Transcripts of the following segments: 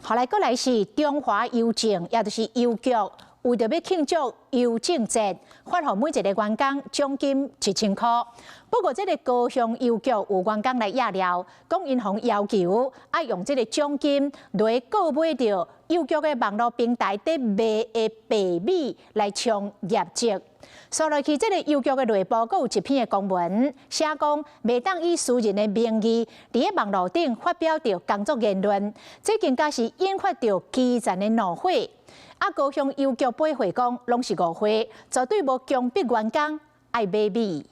後來閣來是中華郵政，也就是郵局，為著欲慶祝郵政節，發予每一个員工獎金1000箍。不過，這个高雄郵局有員工來掖料，講𪜶予要求愛用這个獎金來購買著郵局的網路平台佇賣的白米來衝業績。煞落去，這个郵局的內部閣有一篇的公文，寫講袂當以私人的名義佇咧網路頂發表著工作言論，這更加是引發著基層的怒火。啊，高雄郵局回覆講，攏是誤會，絕對無強迫員工愛買米。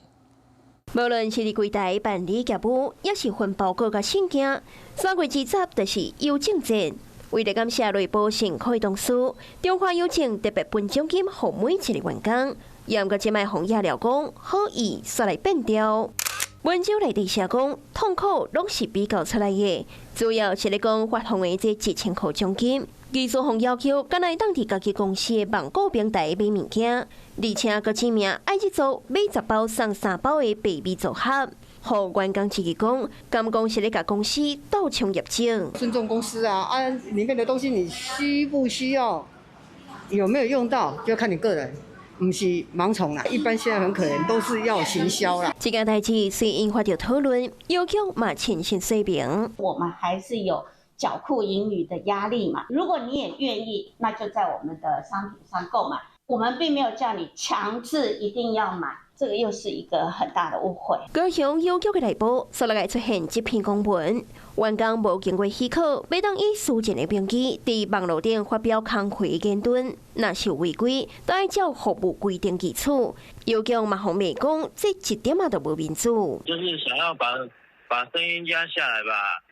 無論是佇櫃台辦理業務，抑是分包裹佮信件，3月20就是郵政節。為著感謝內部辛苦的同事，中華郵政特別分獎金予每一个員工。毋過這擺予掖料講，好意煞來變調。文章內底寫講，痛苦攏是比較出來的，主要是咧講發放的這1000箍獎金，技術予要求，敢若會當佇家己公司的網購平台買物件，而且閣指明愛這組買10包送3包的白米組合，予員工質疑講，敢講是咧共公司鬥衝業績。尊重公司啊，啊，裡面的東西你需不需要，有沒有用到，就看你個人。毋是盲從啦，一般現在很可憐，都是要行銷啦。這件代誌雖引發著討論，郵局嘛親身說明。我們還是有繳庫盈餘的壓力嘛。如果你也願意，那就在我們的商品上購買。我們並沒有叫你強制一定要買，這個又是一個很大的誤會。高雄郵局的內部，煞來出現這篇公文，員工無經過許可，袂當以私人的名義佇網路頂發表工課言論，若是有違規，都愛照服務規定議處。郵局嘛予罵講，這一點仔都無民主。就是想要把聲音壓下來吧，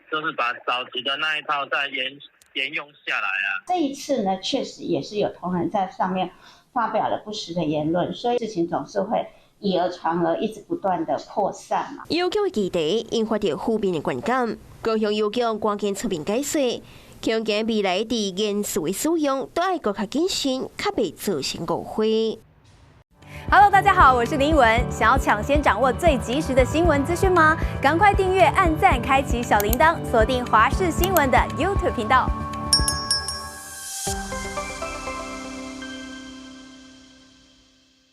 就是把早期的那一套再沿用下來啊。這一次呢，確實也是有同仁在上面發表了不實的言論，所以事情總是會以訛傳訛，一直不斷的擴散嘛。郵局的議題引發著負面的觀感，高雄郵局趕緊出面解釋，恐驚未來佇言辭的使用都愛閣較謹慎，較袂造成誤會。 Hello，大家好，我是林文。想要搶先掌握最及時的新聞資訊嗎？趕快訂閱、按讚、開啟小鈴鐺，鎖定華視新聞的 YouTube 頻道。